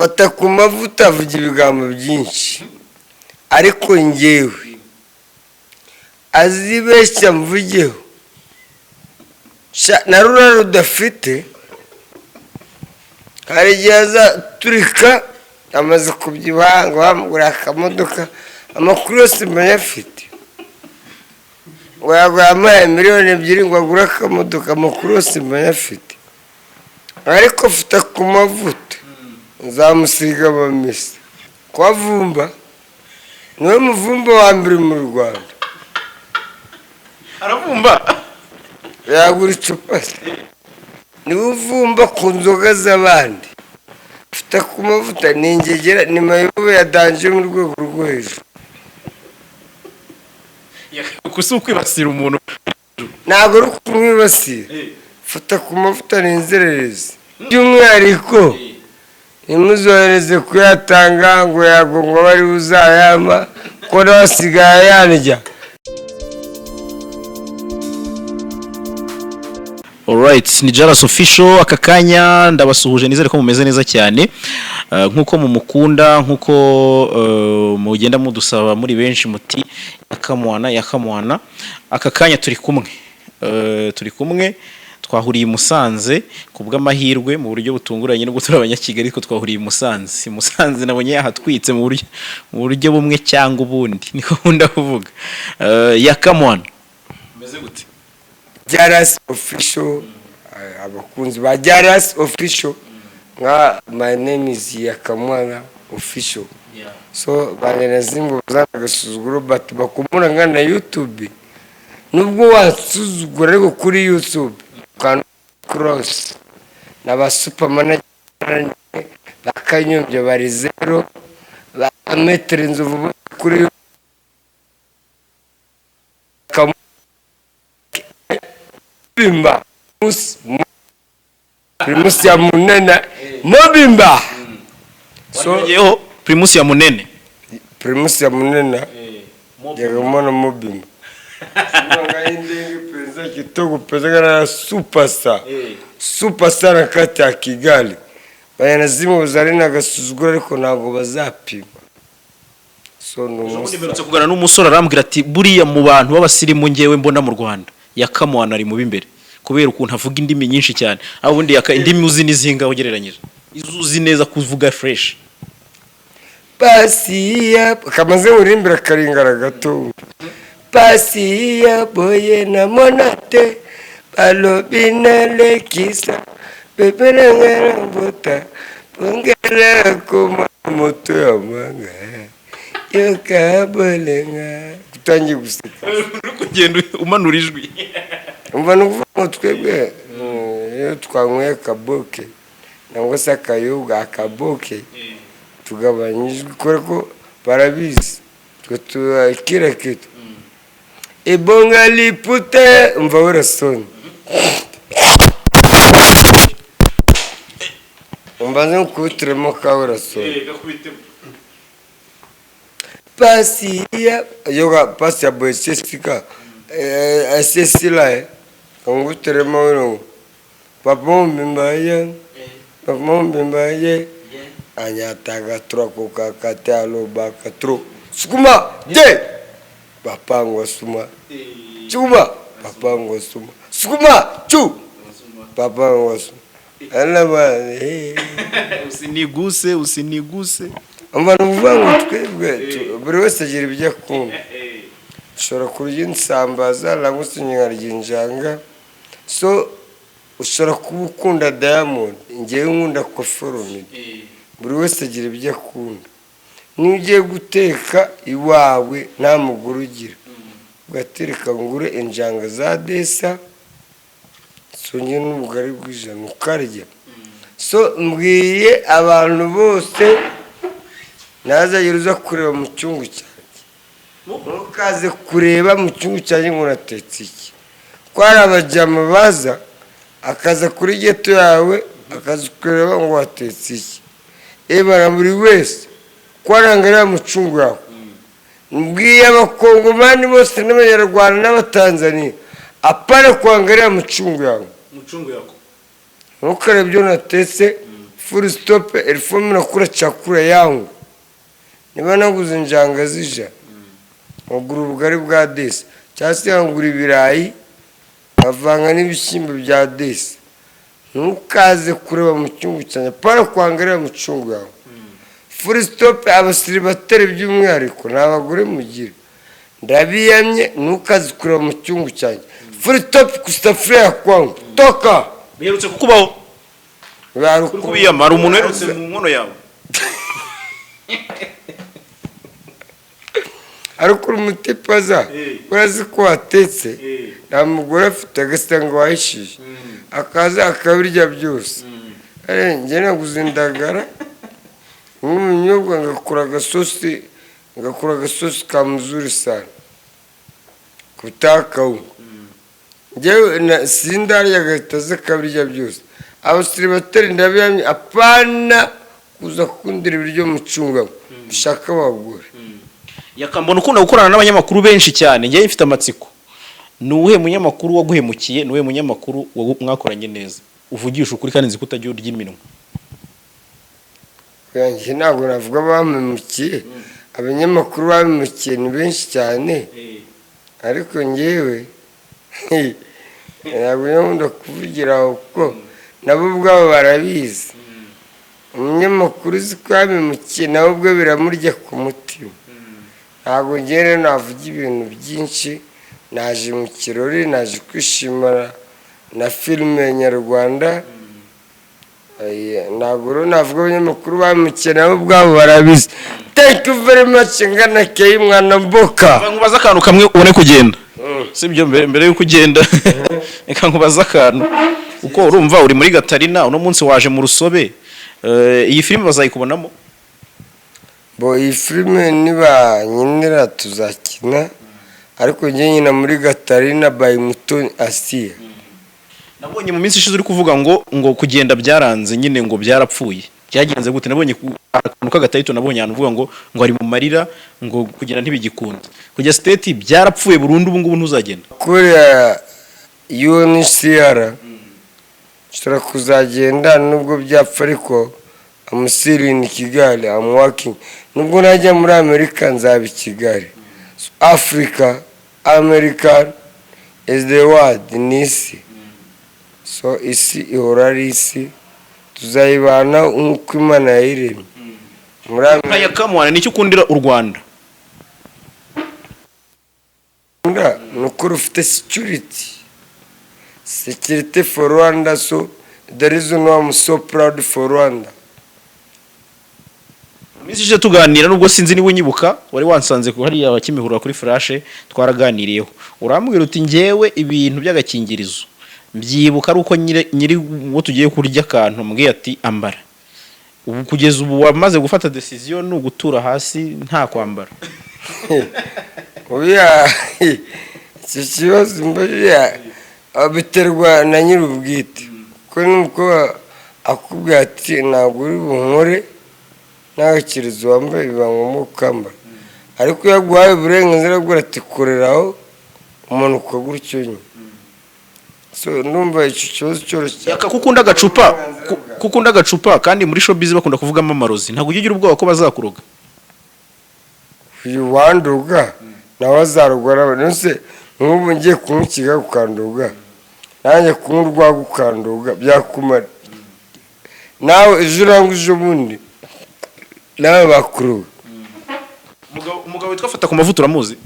Fata ku mavuta avuga ibigambo byinshi, ariko ngewe azibeshya mvugeho. Sha, na rura rudafite, hari igihe azaturika amaze kubyibuha ngo bamugura akamodoka. Amakuru yose mbayafite, ngo yaguhaye miliyoni 2 ngo agure akamodoka. Amakuru yose mbayafite, ariko fata ku mavuta nzamusiga amamesa. Kwa vumba, niwe muvumba wa mbere mu Rwanda. Aravumba. Yagura icupa se? Niwe uvumba ku nzoga z'abandi. Fata ku mavuta ni ingegera, ni mayibobo ya danger mu rwego rwo hejuru. Uku si ukwibasira umuntu? Ntabwo ari ukumwibasira. Fata ku mavuta ni inzererezi. By'umwihariko ntimuzohereze kuyatanga ngo yago ngo abe ariwe uzayampa, ko nawe asigaye ayandya. Alright, ni Jaras Official. Aka kanya ndabasuhuje, nizere ko mumeze neza cyane. Nkuko mumukunda, nkuko mugenda mudusaba muri benshi muti yakamwana yakamwana. Aka kanya turi kumwe. Turi kumwe, twahuriye i Musanze ku bw'amahirwe mu buryo butunguranye, nubwo turi abanyakigali ariko twahuriye i Musanze. I Musanze nabonye yahatwitse mu buryo bumwe cyangwa ubundi, niko nkunda kuvuga. Yakamwana, meze gute? Jaras Official, abakunzi ba Jaras Official, nka my name is Yakamwana Official. So banyanazimbo bazana agasuzuguro, but bakumura ngana YouTube. Nubwo wasuzugura, ariko kuri YouTube kan cross n'aba supermanager bakanyombya bari zero, ba metero inzovu bose kuri bimba Primus ya munene mobimba. So wongeyeho Primus ya munene. Primus ya munene yagamona mobimba ngai ndenge mpenza kitoko mpenza kana superstar, superstar na kati ya Kigali. Banyanazimwe bazari n'agasuzuguro, ariko ntabwo bazapima. So ni Ubundi umusa mperutse kuganira n'umusore, arambwira ati buriya mu bantu b'abasirimu ngewe mbona mu Rwanda, Yakamwana ari mu b'imbere kubera ukuntu avuga indimi nyinshi cyane. Aho ubundi yaka indimi uzi n'izingaho ugereranyije izo uzi neza kuvuga fresh? Pasi ya kamaze murimbira karingara gato. Pasi ya boye na monate balobi nalekisa bebe nanga mbota bongera koma moto ya mwanga yoka bolenga. Utangiye guseka. Uri kugenda umanura ijwi. Umva, ni ukuvuga ngo twebwe iyo twanyweye akaboke nangwa se akayoga akaboke, tugabanya ijwi kubera ko barabizi twe turakira kitu ibonga lipute. Umva werasoni, umva nkukubitiremo ka werasoni. Pasi ya yoga, pasi ya boye sesika esesila kangutiremo wino papa mubimba ye, papa mubimba ye anyataga turakokaka te alobaka tro sukuma de papa ngwa suma sukuma papa ngwa suma sukuma chu papa ngwa suma alaba. Usiniguse, usiniguse. Umva, ni ukuvuga ngo twebwe buri wese agira ibyo akunda. Ushobora kurya insambaza nangwa se nkarya injanga. So ushobora kuba ukunda Diamond, ngewe nkunda Koffi Olomide. Buri wese agira ibyo akunda. Niyo ugiye guteka iwawe nta mugore ugira, ugatereka ngure injanga za desa songe n'ubugari bw'ijana ukarya. So mbwiye abantu bose, ntazagire uza kureba mu cyungu cyanjye. Ntukaze kureba mu cyungu cyanjye ngo unatetse iki, ko hari abajyama baza akaza kuri geto yawe, akaza kureba ngo watetse iki. Ebara buri wese ko arangarira mu cyungu yawe. Mbwiye abakongomani bose n'abanyarwanda n'abatanzaniya, apana kuangalia mchungu yangu. Mucungu yako. Ntukarebe ibyo natetse. Full stop. Il faut nakula chakula yangu. Niba naguze injanga zija, nkagura ubugari bwa dix, cyangwa se nkagura ibirayi nkavanga n'ibishyimbo bya dix, ntukaze kureba mu cyungu cyanjye, para kuangalia mu cyungu yawe. Full stop. Abasiribateri by'umwihariko ni abagore mugira, ndabiyamye, ntukaze kureba mu cyungu cyanjye. Full stop. Kusafuriya ya kwangu toka. Biherutse kukubaho? Uri kubiyama, hari umuntu uherutse mu nkono yawe? Ariko uri umutipaza, urazi ko watetse, nta mugore afite, agasanga wahishije, akaza akabirya byose. Njye naguze indagara nk'ubunyobwa, ngakora agasosi ka mzuri sana kutakawunga. Njyewe sindarya, agahita aza akabirya byose. Abasiribateri ndabiyamye, apana kuza kundira ibiryo mu cyungamo, ushaka abagore. Yakambona ukunda gukorana n'abanyamakuru benshi cyane. Njyewe mfite amatsiko, ni uwuhe munyamakuru waguhemukiye? Ni uwuhe munyamakuru mwakoranye neza? Uvugisha ukuri, kandi nzi ko utajya urya iminwa. Njye ntabwo navuga bampemukiye. Abanyamakuru bamemukiye ni benshi cyane, ariko njyewe ntabwo nkunda kuvugira aho, kuko nabo ubwabo barabizi. Umunyamakuru uzi ko yamemukiye, nawe ubwe biramurya ku mutima. Ntabwo njyewe rero navuga ibintu byinshi. Naje mu kirori, naje kwishimana na filime nyarwanda. Ntabwo rero navuga abanyamakuru bamemukiye, nabo ubwabo barabizi. Thank you very much. Ngana keyi mwana mboka. Nkubaza akantu kamwe ubone kugenda, sibyo? Mbere yuko ugenda, reka nkubaze akantu. Uko urumva uri muri Gatarina, uno munsi waje mu Rusobe. Iyi filime bazayikubonamo? Bo, iyi filime niba nkenera tuzakina, ariko njye nyina muri Gatarina by Mutoni Asiya. Nabonye mu minsi ishize uri kuvuga ngo kugenda byaranze nyine, ngo byarapfuye. Byagenze gute? Nabonye akantu k'agatayito, nabonye ahantu uvuga ngo ari mu marira, ngo kugenda ntibigikunda, kujya States byarapfuye burundu, ubu ngubu ntuzagenda. Kuriya UNHCR nshobora kuzagenda nubwo byapfa, ariko I'm still in Kigali, I'm working. Nubwo najya muri Amerika, nzaba i Kigali. So, Africa, America is the world, ni isi. So isi ihora ari isi, tuzayibana nk'uko Imana yayiremye muri Nka Amerika. Yakamwana, nicyo ukundira u Rwanda? Ni uko rufite security, security for Rwanda. So the reason why I'm so proud for Rwanda. Mu minsi ishize tuganira, nubwo sinzi niba unyibuka, wari wansanze ku hariya Kimihurura kuri Flash, twaraganiriyeho, urambwira uti: "Njyewe ibintu by'agakingirizo mbyibuka ari uko nyiri uwo tugiye kurya akantu mbwiye ati ambara." Ubu kugeza ubu wamaze gufata decision, ni ugutura hasi, nta kwambara? Oya, icyo kibazo mbariya biterwa na nyir'ubwite, kuko n'umukobwa akubwira ati ntabwo uri bunkore n'agakirizo wambaye, biba ngombwa ukambara. Ariko iyo aguhaye uburenganzira bwo ati koreraho, umanuka gutyo nyine. So ndumva icyo kibazo cyoroshye. Yaka, kuko ukunda agacupa, kandi muri showbiz bakunda kuvugamo amarozi, ntabwo ujya ugira ubwoba ko bazakuroga? Uyu wanduga nawe azarugwa. Nose nk'ubu ngiye kunywa ikiga ukanduga, nanjye kunywa urwagwa ukanduga, byakumara nawe ejo urangwa ejo bundi nawe bakuruwe. Umugabo witwa Fata ku Mavuta uramuzi?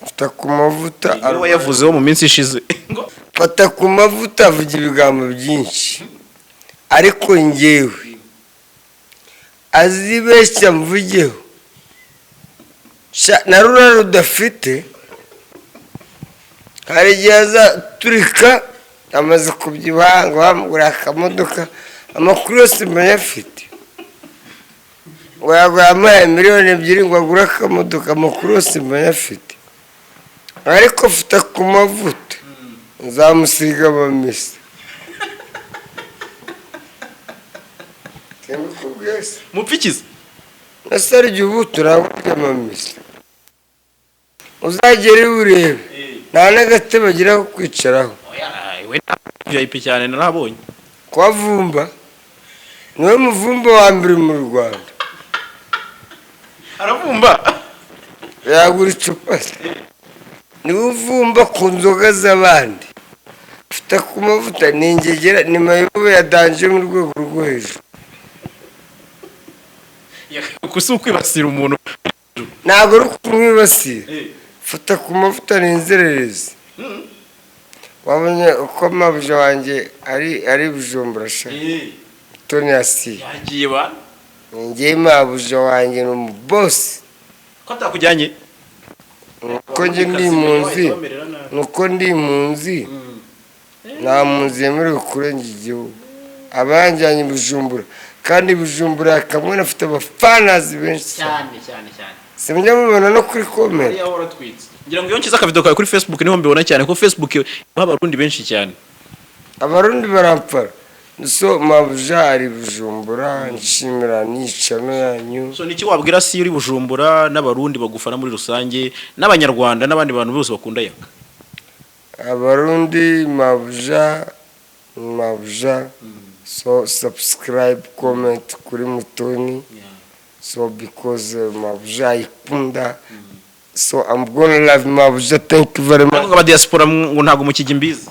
Fata ku Mavuta. Niwe wayavuzeho mu minsi ishize. Fata ku Mavuta avuga ibigambo byinshi, ariko ngewe azibeshya mvugeho. Na rura rudafite, hari igihe azaturika. Amaze kubyibuha, ngo bamugura akamodoka, amakuru yose mbayafite, ngo yaguhaye miliyoni 2 ngo agure akamodoka, amakuru yose mbayafite. Ariko Fata ku Mavuta nzamusiga amamesa. Simbikubwiye se? Mupfikize. Ese igihe ubu turabona amamesa, uzagere iwe urebe, nta n'agatebe agira ko kwicaraho. We VIP cyane, narabonye. Kwa Vumba. Niwe muvumba wa mbere mu Rwanda. Aravumba. Yagura icupa se. Niwe uvumba ku nzoga z'abandi. Ufite ku mavuta ni ingegera, ni mayibobo ya danger mu rwego rwo hejuru. Uku si ukwibasira umuntu? Ntabwo ari kumwibasira. Fata ku mavuta ni inzererezi. Wabonye uko mabuja wanjye ari Bujumbura sha? Toni Asiya. Yagiye ba. Njye mabuja wanjye ni umubosi. Ko atakujyanye? Nuko njye ndi impunzi, nuko ndi impunzi, nta mpunzi yemerewe kurenga igihugu. Aba yanjyanye i Bujumbura, kandi Bujumbura kamwe afite abafanazi benshi cyane. Cyane cyane cyane. Simujya mubibona no kuri comment? Hariya waratwitse. Ngira ngo iyo nshyize akavido kawe kuri Facebook niho mbibona cyane, kuko Facebook iha Abarundi benshi cyane. Abarundi barampfara. So mabuja ari Bujumbura, nshimira n'icano yanyu. So niki wabwira si uri Bujumbura n'Abarundi bagufana muri rusange, n'Abanyarwanda n'abandi bantu bose bakunda Yaka? Abarundi, mabuja, mabuja, so subscribe, comment kuri Mutoni, so because mabuja ayikunda, so I'm gonna love mabuja. Thank you very much. Ariko aba diaspora ngo ntabwo mukijya imbizi.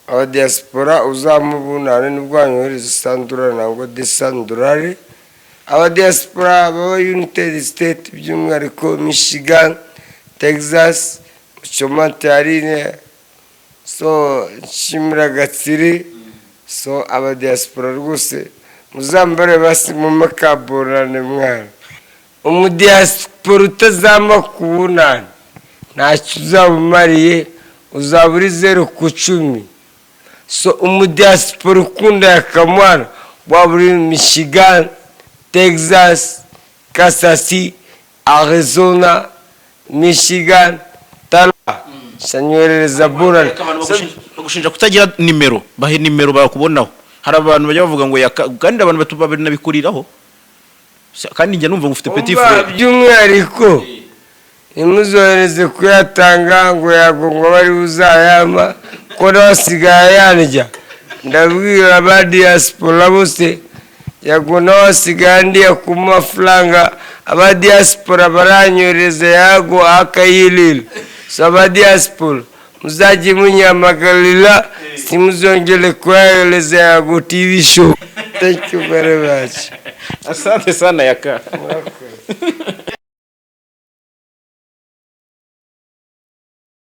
Aba diaspora uzamubunane nibwo wanyohereza 100 dolari ntabwo 200 dolari. Aba diaspora baba United State, by'umwihariko Michigan, Texas, Chomantarine, so nshimira Gatsiri. So aba diaspora rwose muzambare basi mu makabonane mwana. Umudiaspora utazama ku bunani ntacyo uzaba umariye, uzaba uri 0 ku 10. So umudiaspora ukunda Yakamwana, waba uri Michigan, Texas, Kansas, Arizona, Michigan, Tara shanyoherereza bunani. Abantu bagushinja kutagira nimero. Bahe nimero bakubonaho. Hari abantu bajya bavuga ngo Yaka, kandi abantu banabikuriraho. Kandi njya numva ngo ufite petit Umva, frère. By'umwihariko ntimuzohereze kuyatanga ngo yago ngo bari buzayama ko nawe asigaye yandya. Ndabwira aba diaspora bose, Yago nawe asigaye andiya ku mafaranga. Aba diaspora baranyohereza Yago akayirira. So aba diaspora muzajye munyamagarira, simuzongere kuyahereza Yago TV Show. Thank you very much. Asante sana, Yaka. Murakoze.